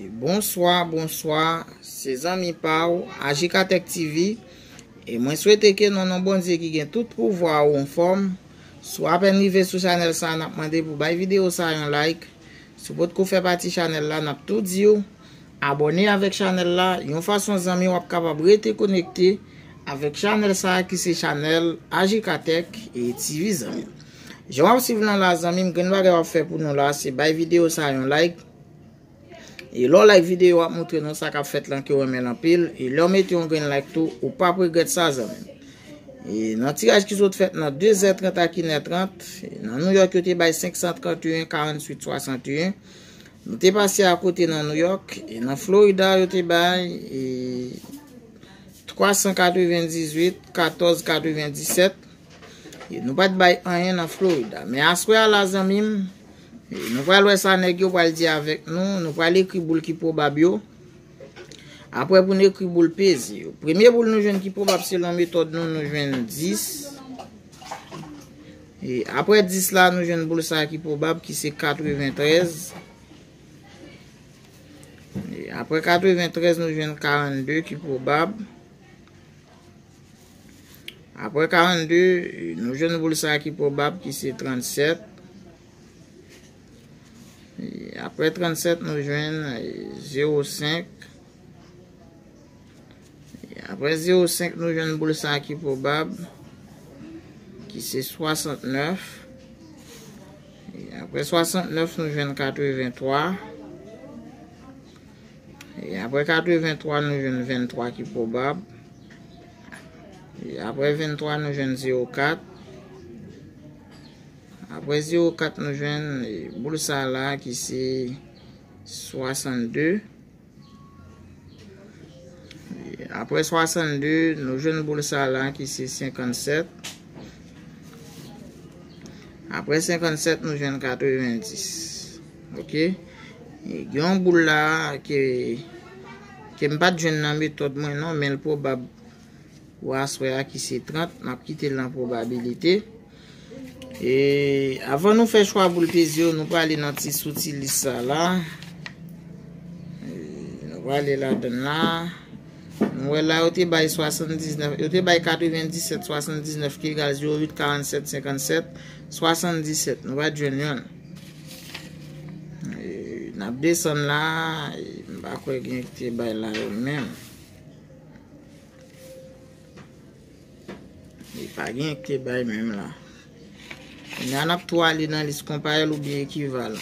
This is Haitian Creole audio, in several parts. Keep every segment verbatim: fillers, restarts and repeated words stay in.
Bonswa, bonswa, se zanmi pa w, Ajikatèk T V. E mwen swete ke nan non Bondye ki gen tout pouvwa ou anfòm. Si w apèn rive sou chanèl sa, n ap mande pou bay videyo sa yon like. Si w potko fè pati chanèl la, n ap tou di w abòne avèk chanèl la. Yon fason zanmi w ap kapab rete konekte avèk chanèl sa ki se chanèl Ajikatèk e T V zanmi. Jan w ap swiv lan la zanmi m, grenn bagay w ap fè pou nou la, se bay videyo sa yon like. E lè w like videyo ap montre nou sa k ap fèt lan ke w renmen l anpil. E lè w mete yon grenn like tou, ou p ap regrèt sa zanmi m. E nan tiraj ki sot fèt nan de zè trant ak inè trant, e nan Nouyòk yo te bay senk san trant e en, karanntuit, swasanteyen. Nou te pase akote nan Nouyòk, e nan Florida yo te bay e twa san katrevendizuit, katòz katrevendiset. E nou pa t bay anyen nan Florida. Men aswè a la zanmi m, e nou pral wè sa nèg yo pral di avèk nou. Nou pral ekri boul ki pwobab yo. Apre pou n ekri boul peze yo. Premye boul nou jwenn ki pwobab selon metòd nou, nou jwenn dis. E apre dis la, nou jwenn boul sa ki pwobab ki se katreventrèz. E apre katreventrèz, nou jwenn karannde ki pwobab. Apre karannde, nou jwenn boul sa ki pwobab ki se trannsèt. E apre trannsèt, nou jwenn e zewo senk. E apre zewo senk, nou jwenn boul sa ki pwobab ki se swasantnèf. E apre swasantnèf, nou jwenn katreventwa. E apre katreventwa, nou jwenn venntwa ki pwobab. E apre venntwa, nou jwenn zewo kat. Apre zewo kat, nou jwenn e boul sa la ki se swasannde. E apre swasannde, nou jwenn boul sa la ki se senkannsèt. Apre senkannsèt, nou jwenn katrevendis. Oke? E gen yon boul la ke, ke m pa t jwenn nan metòd mwen non, men l pwobab pou aswè a ki se trant, m ap kite l nan pwobabilite. E avan nou fè chwa boul peze yo, nou prale nan ti sou ti lis sa la. E nou prale ladann la. Nou wè la, yo te bay swasanndiznèf, yo te bay katrevendisèt, swasanndiznèf ki egal zewo uit, karannsèt, senkannsèt, swasanndisèt. Nou pa t jwenn yonn. E n ap desann la, e m pa kwè gen ki te bay la yo menm. Li pa gen ki te bay menm la. Kounye a n ap tou ale nan lis konparèl oubyen ekivalan.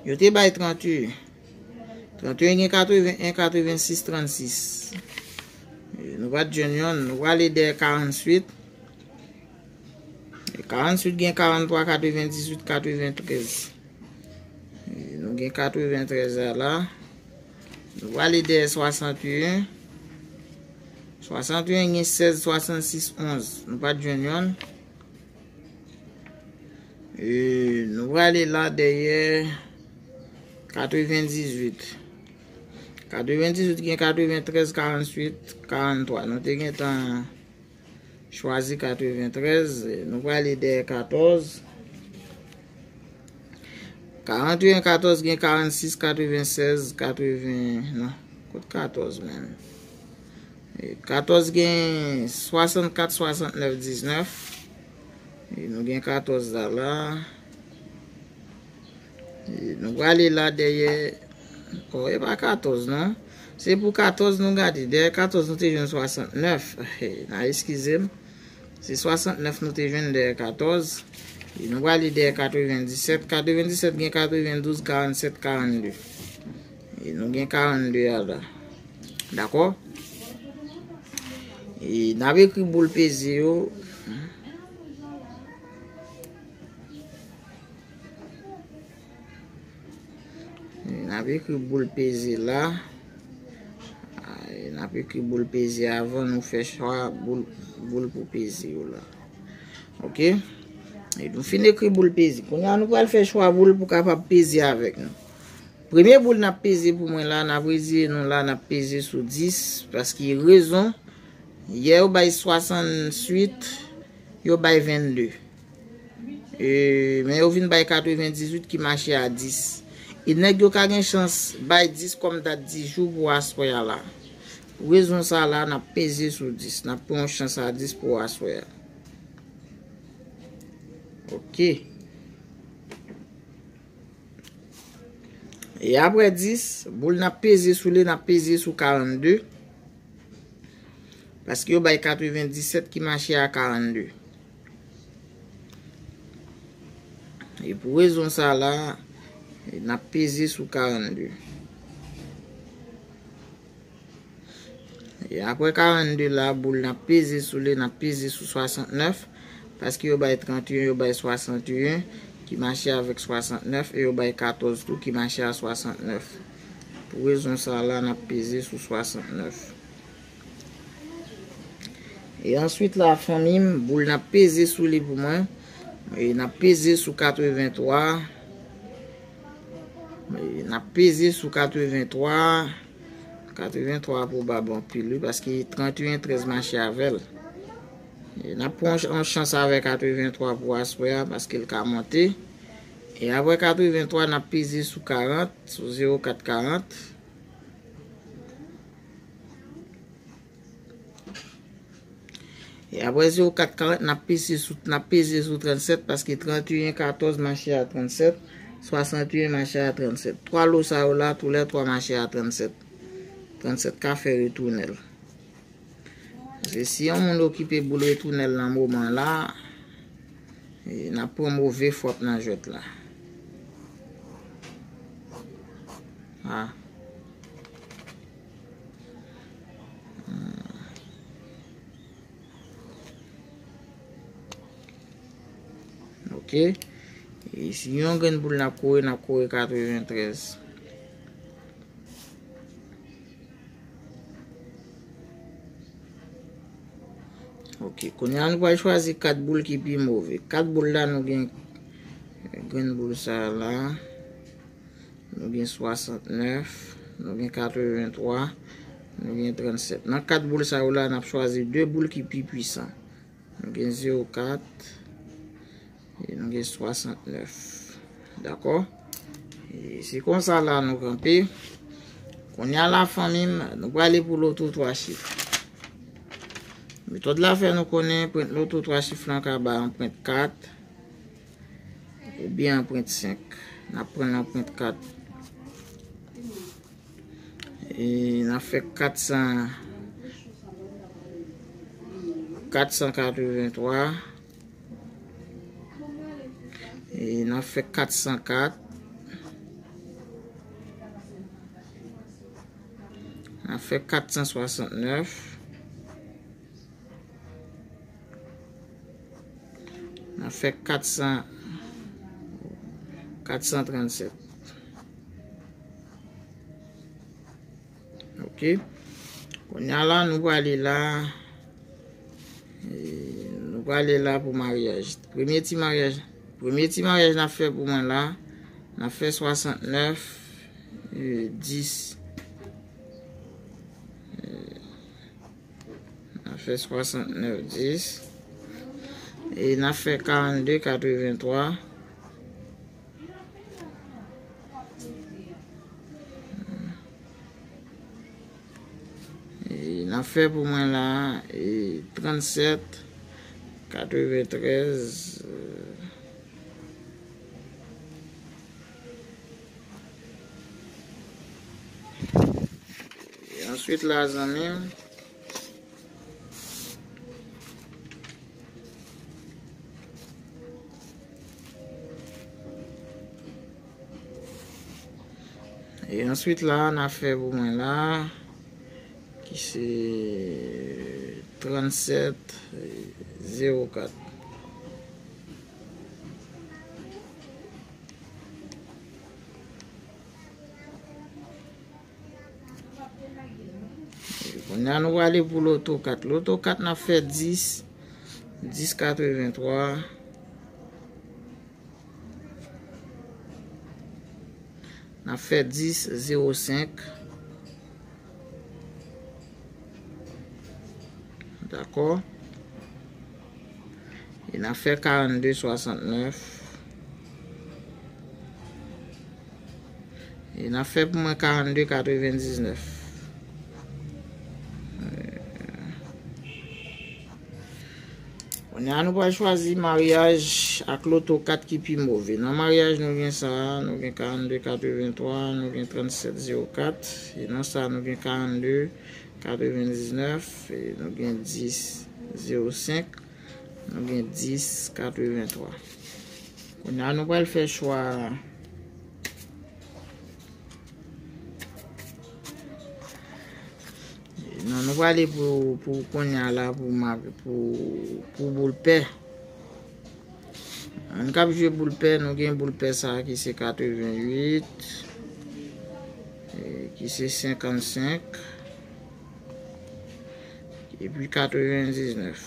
Yo te bay tranteyen. Tranteyen gen katreven en, katrevensis, trannsis. E nou pa t jwenn yonn. Nou prale dèyè karantuit. E karantuit gen karanntwa, katrevendizuit, katreventrèz. E nou gen katreventrèz la la. Nou prale dèyè swasanteyen. Swasanteyen gen sèz, swasannsis, onz. Nou pa t jwenn yonn. E nou prale la dèyè katrevendizuit. Katrevendizuit gen katreventrèz, karantuit, karanntwa. Nou te gentan chwazi katreventrèz, nou prale dèyè katòz. Karanteyen katòz gen karannsis, katrevensèz, katreven, non, kot katòz menm? E katòz gen swasannkat, swasantnèf, diznèf. E nou gen katòz la la. E nou prale la dèyè. O, e pa katòz, non. Se pou katòz nou gade. Dèyè katòz nou te jwenn swasantnèf. N a eskize m. Se swasantnèf nou te jwenn dèyè katòz. E nou prale dèyè katrevendisèt. Katrevendisèt gen katrevendouz, karannsèt, karannde. E nou gen karannde a la. Dakò? E n ap ekri boul peze yo. N ap ekri boul peze la. Ay, n ap ekri boul peze avan nou fè chwa boul, boul pou peze yo la. Oke? E nou fin ekri boul peze. Kounye a nou pral fè chwa boul pou kapab peze avèk nou. Premye boul n ap peze pou mwen la, n ap reziye nou la, n ap peze sou dis, paske rezon, yè yo bay swasanntuit, yo bay vennde. E, men yo vin bay katrevendizuit ki mache a dis. E nèg yo ka gen chans bay dis kòm dat di jou pou aswè a la. Pou rezon sa la, n ap peze sou dis. N ap pran yon chans a dis pou aswè a. Ok. E apre dis, boul n ap peze sou li, n ap peze sou karannde. Paske yo bay katrevenndisèt ki mache a karannde. E pou rezon sa la, n ap peze sou karannde. E apre karannde la, boul n ap peze sou li, n ap peze sou swasantnèf. Paske yo bay tranteyen, yo bay swasanteyen, ki mache avèk swasantnèf, e yo bay katòz tou, ki mache a swasantnèf. Pou rezon sa la, n ap peze sou swasantnèf. E answit la, fanmi m, boul n ap peze sou li pou mwen. E n ap peze sou katrevenntwa. E n ap peze sou katrevenntwa. Katrevenntwa pwobab anpil, wi, paske tranteyen trèz mache avè l. E n ap pran yon chans avè katrevenntwa pou aswè a, paske l ka monte. E apre katrevenntwa, n ap peze sou karant, sou zewo kat karant. E apre zewo kat karant, n ap peze sou, n ap peze sou trannsèt, paske tranteyen katòz mache a trannsèt, swasanteyen mache a trannsèt. Twa lo sa yo la, toulètwa mache a trannsèt. Trannsèt ka fè retounèl. Paske si yon moun okipe boul retounèl nan moman la, e, n ap pran move fwap nan jwèt la. A. Hmm. Ok. E si yon grenn boul n ap kore, n ap kore katreventrèz. Ok, kounye a nou pral chwazi kat boul ki pi move. Kat boul la, nou gen grenn boul sa a la. Nou gen swasantnèf, nou gen katrevenntwa, nou gen trannsèt. Nan kat boul sa yo la, n ap chwazi de boul ki pi pwisan. Nou gen zewo kat, e nou gen swasantnèf. Dakò? E se konsa la nou kanpe. Kounye a la, fanmi m, nou prale pou loto twa chif. Metòd la fè nou konnen pwent loto twa chif lan ka bay yon pwent kat oubyen yon pwent senk. N ap pran yon pwent kat. E n ap fè kat san, kat san katrevenntwa. E n ap fè kat san kat. N ap fè kat san swasantnèf. N ap fè kat san, kat san trannsèt. Ok. Kounye a la, nou prale la. E, nou prale la pou maryaj. Premye ti maryaj, premye ti maryaj n ap fè pou mwen la, n ap fè swasantnèf, e, dis. E, n ap fè swasantnèf dis. E n ap fè karannde katrevenntwa. E n ap fè pou mwen la, e, trannsèt katreventrèz. E answit la, zanmi m, e answit la, n a fè pou mwen la, ki se trannsèt zewo kat. Kounye a nou prale pou loto kat. Loto kat n ap fè dis, dis katrevenntwa. N ap fè dis zewo senk. Dakò? E n ap fè karannde swasantnèf. E n ap fè pou mwen karannde katrevendiznèf. Kounye a nou pral chwazi maryaj ak loto kat ki pi move. Nan maryaj nou gen sa, nou gen karannde katrevenntwa, nou gen trannsèt zewo kat. E nan sa nou gen karannde katrevendiznèf, e nou gen dis zewo senk, nou gen dis katrevenntwa. Kounye a nou pral fè chwa. Non, nou prale pou, pou kounye a la, pou, pou, pou boul pè. Moun k ap jwe boul pè, nou gen boul pè sa ki se katreventuit, ki se senkannsenk, epi katrevendiznèf.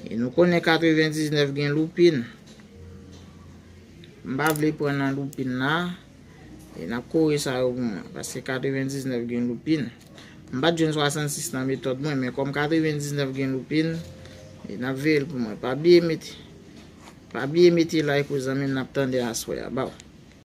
E nou konnen katrevendiznèf gen loupin. M pa vle pran nan loupin la. E n ap kore sa yo pou mwen. Paske katrevendiznèf gen loupin. M pa t jwenn swasannsis nan metòd mwen, men kòm katrevendiznèf gen loupin, e n ap veye l pou mwen. Pa bliye mete. Pa bliye mete like pou zanmi m n ap tande aswè a. Baw.